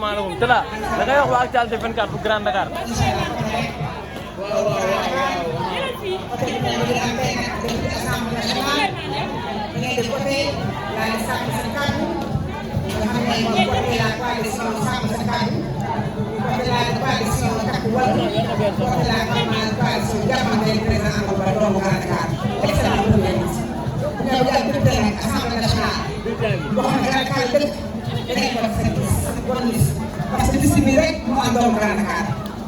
asalaamaaleykum Talla da ngay wax waa Actualité 24 bu Grand Dakar. parce que liste bi rek moo am doomu Grand Dakar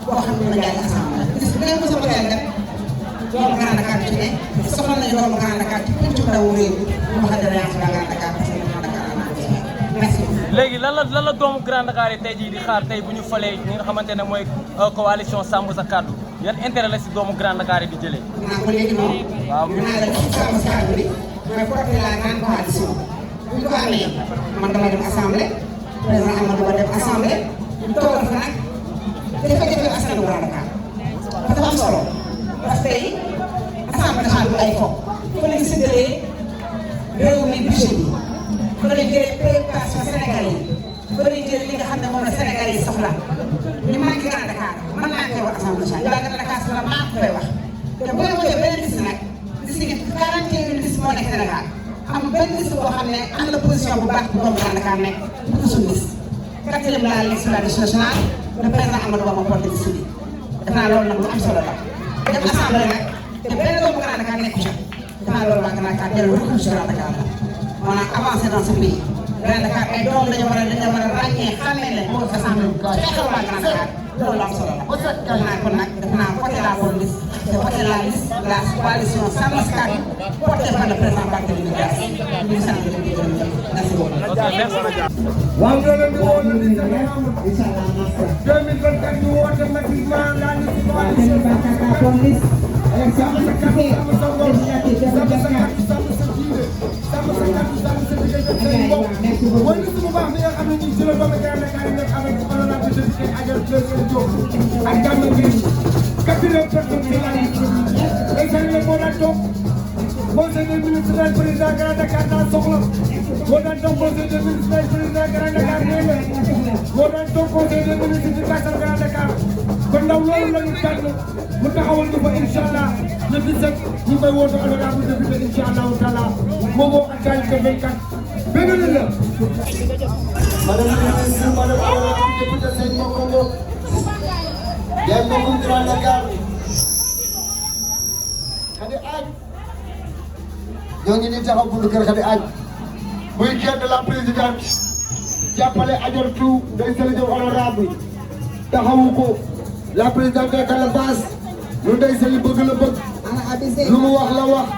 boo xam ne jaay assemblée liste bi rek mosoo ko jaay rek doomu Grand Dakar ci ne soxla nañu doomu Grand Dakar ci pencu ndaw réew mi mu xam ne yaa ngi Grand Dakar parce que Grand Dakar am na merci. léegi lan la doomu Grand Dakar yi tey jii di xaar tey bu ñu falee ñi nga xamante ne mooy coalition Sàmm Sa Kàddu yan intérêt la si doomu Grand Dakar yi di jëlee. naa ko léegi noonu. waaw naa la ci Sàmm Sa Kàddu bi mooy porter la grande coalition bu ñu ko amee man dama dem assemblée président Amadou Ba dem assemblée ñu toogal fa nag jafe-jafe askanu Grand Dakar dafa am solo parce que tey assemblée nationale bi ay fo fa lañ séddalee réew mi budget bi fa lañ jëlee préoccupation Sénégal yi fa lañ jëlee li nga xam ne moom la Sénégal yi soxla ñu manqué Grand Dakar mën naa koy wax assemblée nationale yaa Grand Dakar soxla maa koy wax te bu la wooyee beneen liste nag liste yi 41 liste moo nekk Sénégal amul benn liste boo xam ne am na position bu baax bu doomu Grand Dakar nekk pour suñu liste. quatrième la liste la liste nationale le président Amadou Ba ma porté liste bi def naa loolu nag lu am solo la dem assemblée nag te benn doomu Grand Dakar nekku ca def naa loolu waa Grand Dakar dellu rek ci Grand Dakar la maanaam avancé dans ce pays Grand Dakar ay doom dañu war a ràññee xàmmee leen moo ko assemblée bi xeexal waa Grand Dakar loolu lu am solo la def naa kon nag def naa voté la bonne liste te voté la liste la coalition Sàmm Sa Kàddu porté par le président Barthélémy Dias ñu ngi sant leen di gërëm merci beaucoup. waaw ñoo leen di woo le 17 novembre 2024 ñu woote massivement la liste coalition Sàmm Sa Kàddu Sàmm Sa Ngor Sàmm Sa Kàddu Sàmm Sa diine Sàmm Sa Kàddu Sàmm Sa diggante ak seen bopp mooy liste bu baax bi nga xam ne ñu jëloon doomu Grand Dakar yi nekk avec honorable député Adja Diop ak Gana Gueye 4e personne de la liste ay seen la moo daan toog conseil des ministres del président Grand Dakar daa soxla moo daan toog conseil des ministres del président Grand Dakar nee na moo daan toog conseil des ministres di gasal Grand Dakar kon ndaw loolu la ñu tànn mu taxawal ñu fa incha allah le 17 ñu koy woote honorable député incha allahu taala moo woo Actualité 24 benn la. madame la ministre madame honorable député Seydi Makongo yaay mbokkum Grand Dakar Khady Agne ñoo ngi nii taxaw buntu kër Khady Agne muy chef de la présidente jàppale Adjaratou Ndeye Saly Diop honorable taxawu ko la présidente de Calabas lu Ndeye Saly bëgg la bëgg lu mu wax la wax